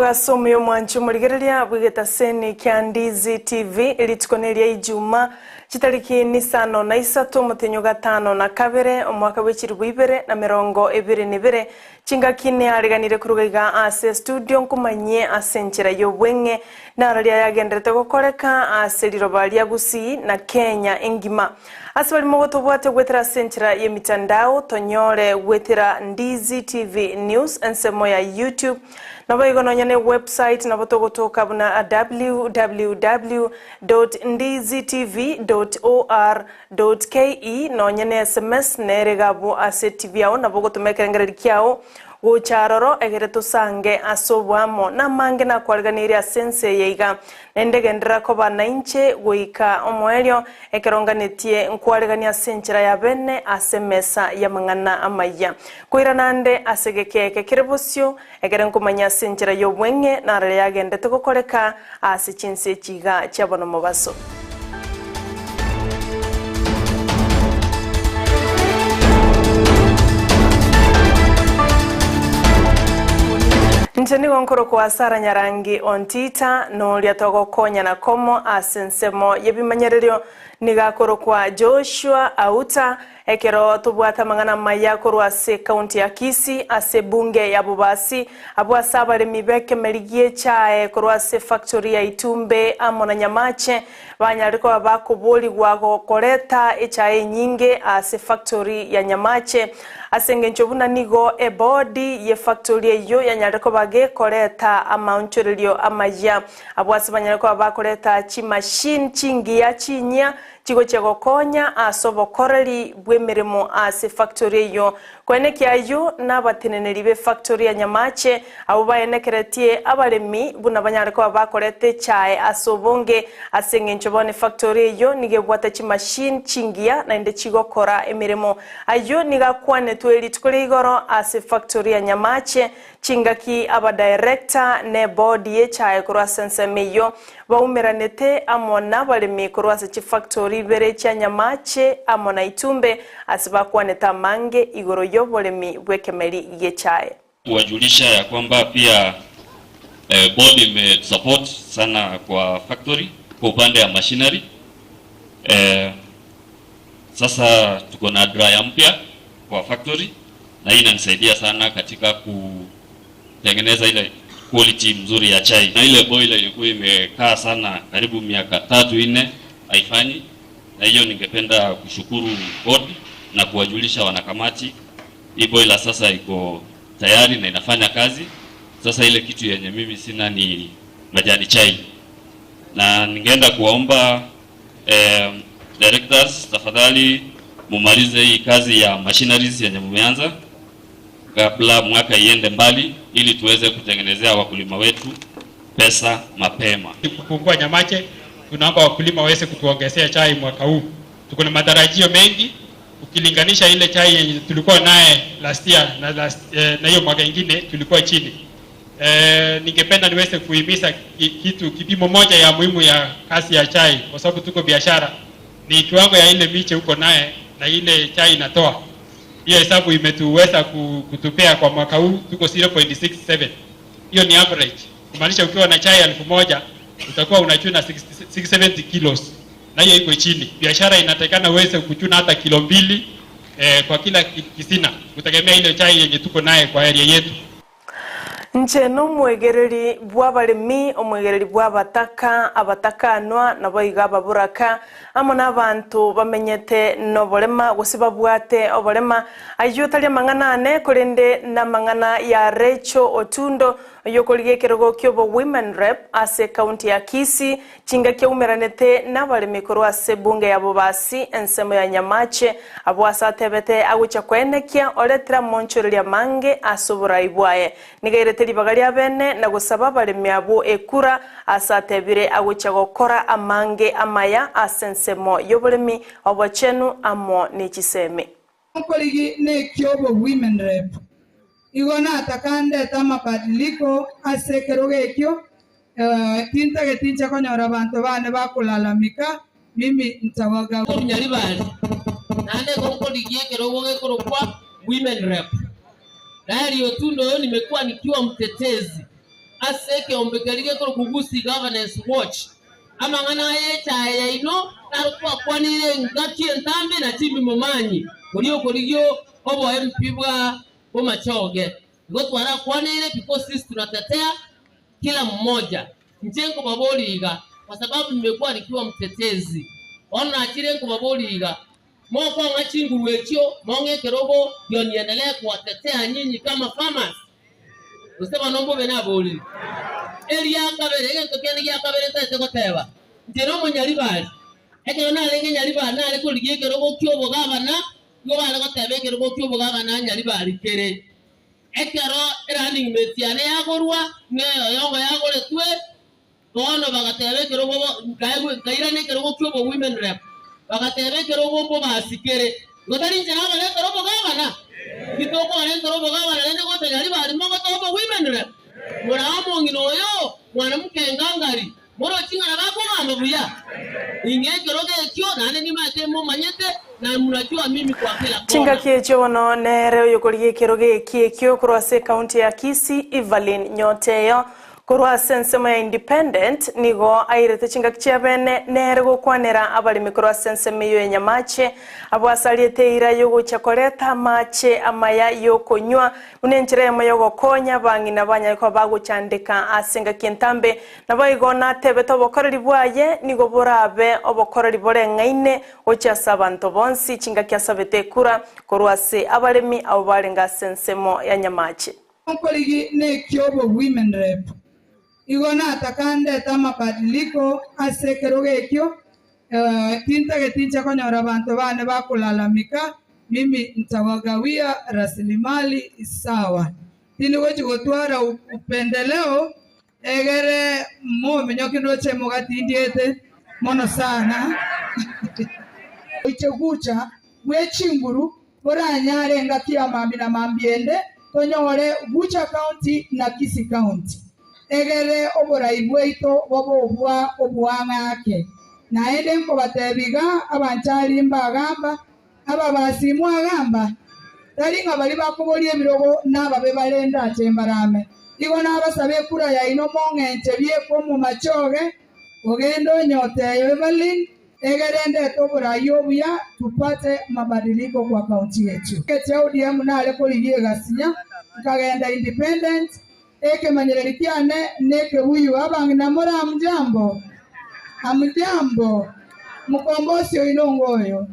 Omogaso omuya omwanchi omorigereria bw'egetaseni kia Ndizi TV, rituko neria Ijuma, chitariki nisano na isato omotenyi o gatano na kabere omwaka bwe chilifu ibere na merongo ebere na ebere, chingaki neareganire koruga iga ase estudio nkomanyie ase enchera y'obweng'e nararia yagenderete gokoreka ase riroba ria Gusii na Kenya engima. Ase baria mogotobwatia goetera ase enchera y'emitandao, tonyore goetera Ndizi TV News ensemo ya YouTube, naboigo nonya ne website nabo togotoka buna www dot ndizitv dot or dot ke, nonya ne sms nere iga abwo ase etibi yao nabo ogotoma ekerengererio kiao gocha aroro egere tosange ase oboamo namange nakwariganirie ase ense eye iga. Naende genderera koba nainche goika omoerio, ekero nganetie nkwareganie ase enchera ya bene ase emesa y'amang'ana amayia. Koirana ande ase egeka eke kere bosio, ekere nkomanya ase enchera y'obweng'e narore yagendete gokoreka ase chinse echi iga chia bono mobaso. Inche nigo nkorokwa Sara Nyarangi Ontita, noria togokonyana komo ase ensemo y'ebimanyererio nigo akorokwa Joshua Auta, ekero tobwate amang'ana amaya korwa ase ekaunti ya Kisii ase ebunge ya Bobasi, abwo ase abaremi b'ekemeri gi'echae korwa ase efactory ya Itumbe amo na Nyamache banyare koba bakoborigwa koreta echae enyinge ase efactory ya Nyamache Ase engencho buna nigo ebodi y'efactori eyio yanyarire koba gekoreta amaonchorerio amayia, abwo ase banyare koba bakoreta chimachine chingiya chinyia chigochia gokonya ase obokoreri bw'emeremo ase efactori eyio. Koenekia ayio nabateneneri b'efactori ya Nyamache abwo baenekeretie abaremi buna banyare koba bakoreta echae ase obonge ase engencho bono efactori eyio nigo ebwate chimachine chingiya naende chigokora emeremo Ayio nigo akwanetwe rituko ria igoro ase factory ya Nyamache, chingaki abadirector ne board y'echae korwa ase ensemo eyio baumeranete amo nabaremi korwa ase chifactory ibere chia Nyamache amo na Itumbe ase bakwanete amange igoro y'oboremi bw'ekemeri gi'echae. Kuwajulisha ya kwamba pia board ime support sana kwa factory kwa upande ya machinery sasa tuko na dryer mpya kwa factory na hii inanisaidia sana katika kutengeneza ile quality mzuri ya chai na ile boiler ilikuwa imekaa sana karibu miaka tatu nne haifanyi na hiyo ningependa kushukuru board na kuwajulisha wanakamati Hii boiler sasa iko tayari na inafanya kazi. Sasa ile kitu yenye mimi sina ni majani chai, na ningeenda kuwaomba eh, directors tafadhali mumalize hii kazi ya machineries yenye mumeanza kabla mwaka iende mbali, ili tuweze kutengenezea wakulima wetu pesa mapema. Kupungua Nyamache, tunaomba wakulima waweze kutuongezea chai mwaka huu. Tuko na matarajio mengi ukilinganisha ile chai yenye tulikuwa naye last year na last, eh, na hiyo mwaka ingine tulikuwa chini. Eh, ningependa niweze kuhimiza kitu kipimo moja ya muhimu ya kazi ya chai, kwa sababu tuko biashara, ni kiwango ya ile miche uko naye na ile chai inatoa. Hiyo hesabu imetuweza kutupea kwa mwaka huu tuko 0.67. Hiyo ni average, kumaanisha ukiwa na chai 1000 utakuwa unachuna 670 kilos na hiyo iko chini. Biashara inatakikana uweze kuchuna hata kilo mbili eh, kwa kila kisina kutegemea ile chai yenye tuko naye kwa area yetu. Inche nomwegereri bw'abaremi, omwegereri bw'abataka, abatakanwa, naboigo ababoraka, amo nabanto bamenyete noborema, gose babwate oborema. Ayio tari amang'ana ane, korende namang'ana ya Rachel Otundo, oyokorigia ekerogo ki'obo Women Rep ase ekaunti ya Kisii, Chingaki aumeranete nabaremi korwa ase ebunge ya Bobasi, ensemo ya Nyamache, abwo ase atebete agochia koenekia oretire amonchoreria amange ase oborai bwaye. Nigo airete ribaga ria bene na gosaba abaremi abwo ekura ase atebire agochia gokora amange amaya ase ensemo y'oboremi, obochenu amo ne chisemi. Okorigi nekiobo Women Rep. Igo nataka ndete amabadiliko ase ekerogo ekio, tintageti inche konyora abanto bane bakolalamika, mimi ntawaga. Nyaribari, naende igo nkorigia ekerogo gekorokwa Women Rep. Raeli Otundo oyo nimekuwa nikiwa mtetezi. Ase ekeombe keria gekorokwa Gusii Governance Watch, amang'ana aya echae yaino naro twakwanire engaki entambe na Jimmy Momanyi, oria okorigia obo MP bwa Bomachoge. Igo twarakwaneire because sisi tunatetea kila mmoja. Inche nkobaboria iga, kwa sababu nimekuwa nikiwa mtetezi, bono nachire nkobaboria iga, mokong'a chinguru echio, mong'e ekerogo, ndio niendelee kuwatetea nyinyi kama farmers? Gose bono mbobe naborire. Eria kabere, egento kende gia kabere ntagete goteba, inche nomonyaribari. Ekero narenge nyaribari nare korigia ekerogo ki'obogabana, nigo bare goteba ekerogo ki'obogabana nyaribari kere. Ekero erunning mate yane yagorwa, ng'a eyoyongo yagoretwe, Bono bagateba ekerogo bo, nkaegwa, nkairana ekerogo ki'obo women rep. Bagateba ekerogo mbobasi kere. Igo tari inche nabaretera obogabana? Titokobarentera obogabana rende gocha Nyaribari mogote obo women rep? Moraa omong'ina oyo, mwanamke engangari, morochi ng'a nabo akogamba buya? Ing'e ekerogo ekio, naende nimanyete momanyete, na mnajua mimi kwa kila kona. Chingaki echio bono nere oyokorigia ekerogo eki ekio korwa ase ekaunti ya Kisii, Evelyn Nyoteyo, Korwa ase ensemo ya Independent nigo airete chingaki chia bene nere gokwanera abaremi korwa ase ensemo eyio ya Nyamache, abwo ase ariete eira y'ogochia koreta amache amaya y'okonywa buna enchera eyemo y'ogokonya abang'ina banyare koba bagochandeka ase engaki entambe. Naboigo natebete obokoreri bwaye nigo borabe obokoreri boreng'aine gochia ase abanto bonsi chingaki asabete ekura korwa ase abaremi abwo barenge ase ensemo ya Nyamache. Nkorigi nekiobo women rep. Igo nataka ndete amabadiliko ase ekerogo ekio, tintageti inche konyora abanto bane bakolalamika, mimi ntawagawia rasilimali sawa. Tindi gochi gotwara upendeleo egere mominyoki ndoche mogatindiete mono sana. Oiche gucha bwe chinguru Oranyare engaki ya mambia na mambia ende tonyore Gucha County na Kisii County, egere oborai bwaito bobe obwa oboang'e ake. Naende nkobatebia iga, abanchari mbagamba, ababasi mwagamba, tari ng'a baria bakoboria ebirogo nababe bare ndache mbarame. Igo nabasabe ekura yaino mong'enche biekwe omomachoge, ogende onyoteyo Evelyn, Egere ndete oborai obuya tupate mabadiliko kwa county yetu. Egetia ODM nare korigia egasinya nkagenda independent ekemanyereri kiane nekebuyu abang'ina more amjambo? Amjambo? Mokombosi oino ngoyo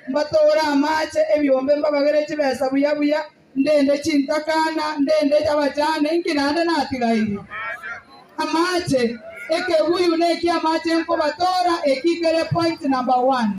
mbatore amache ebiombe mbabagere chibesa buya buya ndende chintakana ndende abachane inki naende natigaire? Amache, ekebuyu neki amache nkobatora eki kere point number one.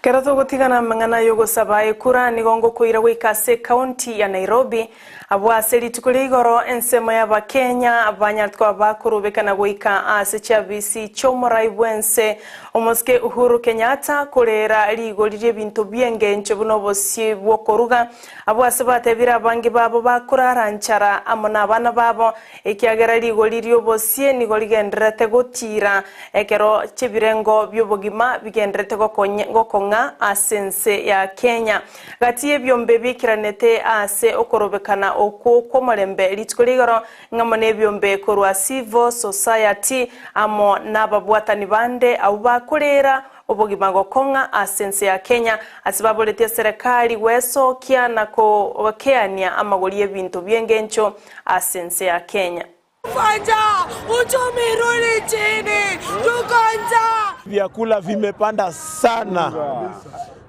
Kero togotigana amang'ana ay'ogosaba ekura nigo ngokoira goika ase ekaunti ya Nairobi, abwo ase rituko ria igoro ensemo y'Abakenya banyarete koba bakorobekana goika ase chiabisi chi'omorai bw'ense Omosike Uhuru Kenyatta korera rigori ri'ebinto bi'engencho buna obosie bw'okoruga, Abwo ase batebire abange babo bakorara nchara amo nabana babo, ekiagera rigori ri'obosie nigo rigendererete gotiira, ekero chi'ebirengo bi'obogima bigendererete gokong'a ase ense ya Kenya. Gati y'ebiombe biikiranete ase okorobekana okwo kw'omorembe rituko ria igoro, ng'amo nebiombe korwa Civil Society amo nababwatani bande abwo bakoreera Obogima gokong'a ase ense ya Kenya ase baboretie eserekari gwesokia na gokeania amagori y'ebinto bi'engencho ase ense ya Kenya. Tuko njaa, uchumi rudi chini, tuko njaa. Vyakula vimepanda sana,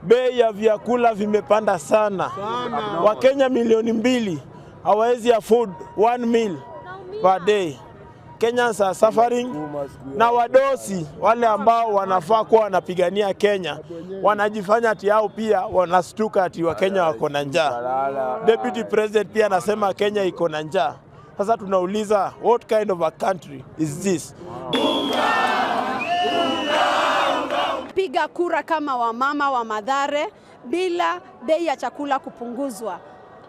bei ya vyakula vimepanda sana. Wakenya milioni mbili hawawezi afford one meal per day. Kenyans are suffering na wadosi wale ambao wanafaa kuwa wanapigania Kenya wanajifanya ati hao pia wanastuka ati Wakenya wako na njaa. Deputy President pia anasema Kenya iko na njaa. Sasa tunauliza what kind of a country is this? Piga kura kama wamama wa Mathare bila bei ya chakula kupunguzwa.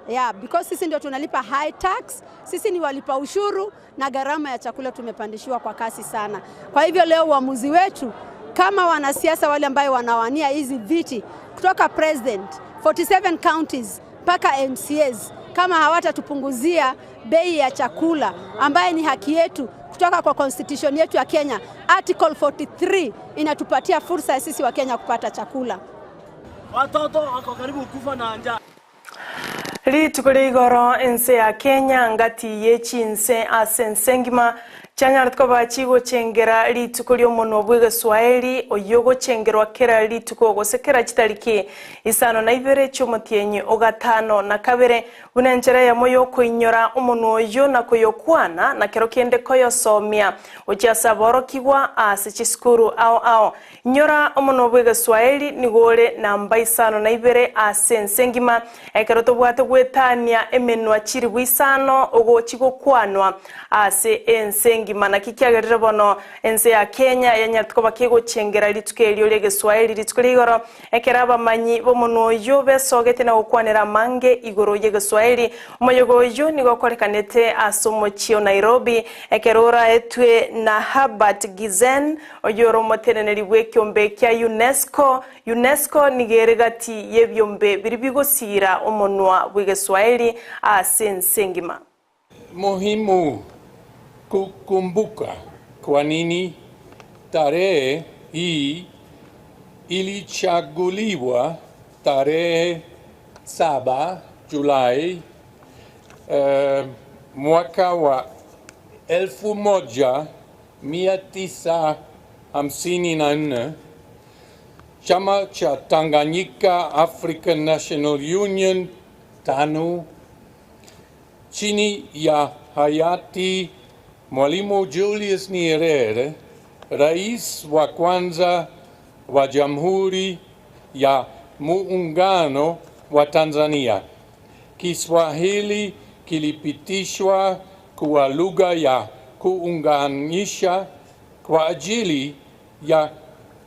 Yeah, because sisi ndio tunalipa high tax, sisi ni walipa ushuru na gharama ya chakula tumepandishiwa kwa kasi sana. Kwa hivyo leo uamuzi wetu kama wanasiasa wale ambayo wanawania hizi viti kutoka president 47 counties mpaka MCAs, kama hawatatupunguzia bei ya chakula ambaye ni haki yetu kutoka kwa constitution yetu ya Kenya. Article 43 inatupatia fursa ya sisi wa Kenya kupata chakula. Watoto wako karibu kufa na njaa. Rituko ria igoro ense ya Kenya ngati ye chinse ase ense engima chianyarete koba chigochengera rituko ria omonwa bwa egeswaeri oywo ogochengerwa kera rituko gose kera chitariki isano na ibere chiomotienyi ogatano na kabere buna enchera eyemo ya okoinyora omonwa oywo na koyokwana na kero kende koyosomia gochia ase aborokigwa ase chisukuru ao ao. Inyora omonwa bwa egeswaeri nigo ore namba isano na ibere ase ense engima ekero tobwate gwetania emenwa chiribu isano ogochi gokwanwa ase ense engima naki kiagerire bono ense ya Kenya yanyarete koba kegochengera rituko erio ria egeswaeri rituko ria igoro ekero abamanyi b'omonwa oywo besogete na gokwanera amange igoro ya egeswaeri omoyogo oywo nigo okorekanete ase omochie o Nairobi ekero oraetwe na Herbert Gizen oywo ore omoteneneri bwa ekiombe kia UNESCO. UNESCO nigo ere gati ya ebiombe biria bigosira omonwa bwa egeswaeri ase ense engima. Muhimu kukumbuka kwa nini tarehe hii ilichaguliwa tarehe 7 Julai mwaka wa 1954. Chama cha Tanganyika African National Union TANU chini ya hayati Mwalimu Julius Nyerere, rais wa kwanza wa Jamhuri ya Muungano wa Tanzania. Kiswahili kilipitishwa kuwa lugha ya kuunganisha kwa ajili ya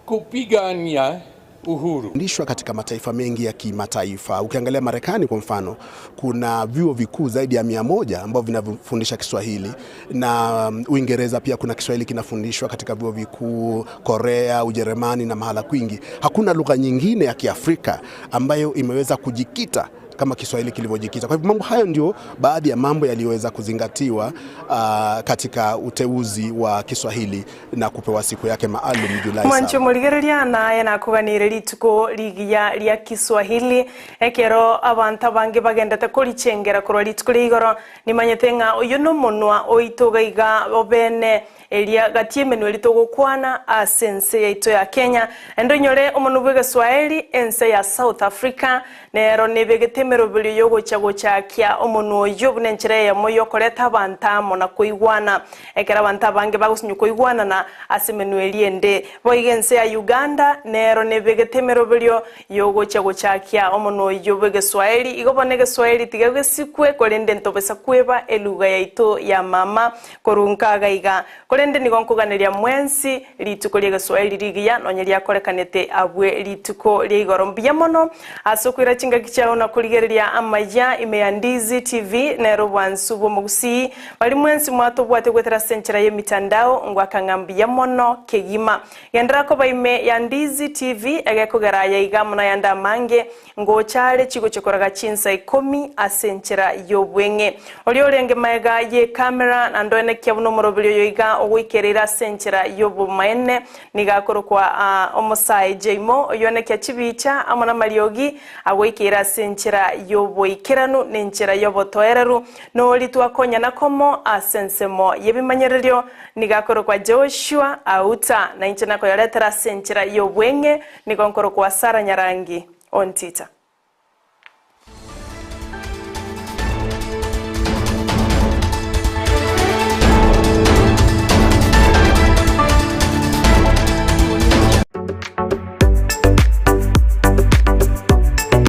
kupigania uhuru. Fundishwa katika mataifa mengi ya kimataifa. Ukiangalia Marekani kwa mfano, kuna vyuo vikuu zaidi ya 100 ambavyo vinafundisha Kiswahili, na Uingereza pia kuna Kiswahili kinafundishwa katika vyuo vikuu, Korea, Ujerumani na mahala kwingi. Hakuna lugha nyingine ya Kiafrika ambayo imeweza kujikita kama Kiswahili kilivyojikita. Kwa hivyo mambo hayo ndio baadhi ya mambo yaliyoweza kuzingatiwa katika uteuzi wa Kiswahili na kupewa siku yake maalum Julai 7. Mwancho morigereria naye nakuganire rituko rigiya ria Kiswahili ekero abantu abange bagendete korichengera korwa rituko ria igoro nimanyete ng'a oyo nomonwa oito gaiga obene eria gati emenwa eri togokwana ase ense yaito ya Kenya. Endo inyore omonwa bwa egeswaeri ense ya South Africa nero nebegete emeroberi yogocha gochakia omonwa oyo buna enchera eyemo yokoreta abantu amo na koigwana ekero abantu abange bagosinywa koigwanana ase emenwa eri ende. Boiga ense ya Uganda nero nebegete emeroberio yogocha gochakia omonwa oyo bwa egeswaeri igo bono egeswaeri tiga gesikwe korende ntobesa kweba eluga yaito ya mama korunkaga iga korende nigo nkoganeria mwensi rituko ria egeswaeri rigiya nonye riakorekanete abwe rituko ria igoro mbuya mono ase okoira chingaki chiao na korigereria amaya ime ya Ndizi TV nero bwansu bw'omogusii bari mwensi mwatobwate gwetera ase enchera ya emitandao ngwakang'a mbuya mono kegima gendera koba ime ya Ndizi TV egekogera yaiga mono yande amange ngochare chigochokoraga chinsa 10 ase enchera y'obweng'e oria orenge maega ye camera naende oenekia buna omoroberi oyo iga ogoikerera ase enchera y'obomaene niga akorokwa omosae Jaimo oyo oenekia chibicha amo na amariogi agoikera ase enchera y'oboikeranu na enchera y'obotoereru nori twakonyana komo ase ensemo y'ebimanyererio niga akorokwa Joshua Auta na inche nakoyoretera ase enchera y'obweng'e nigo nkorokwa Sara Nyarangi Ontita.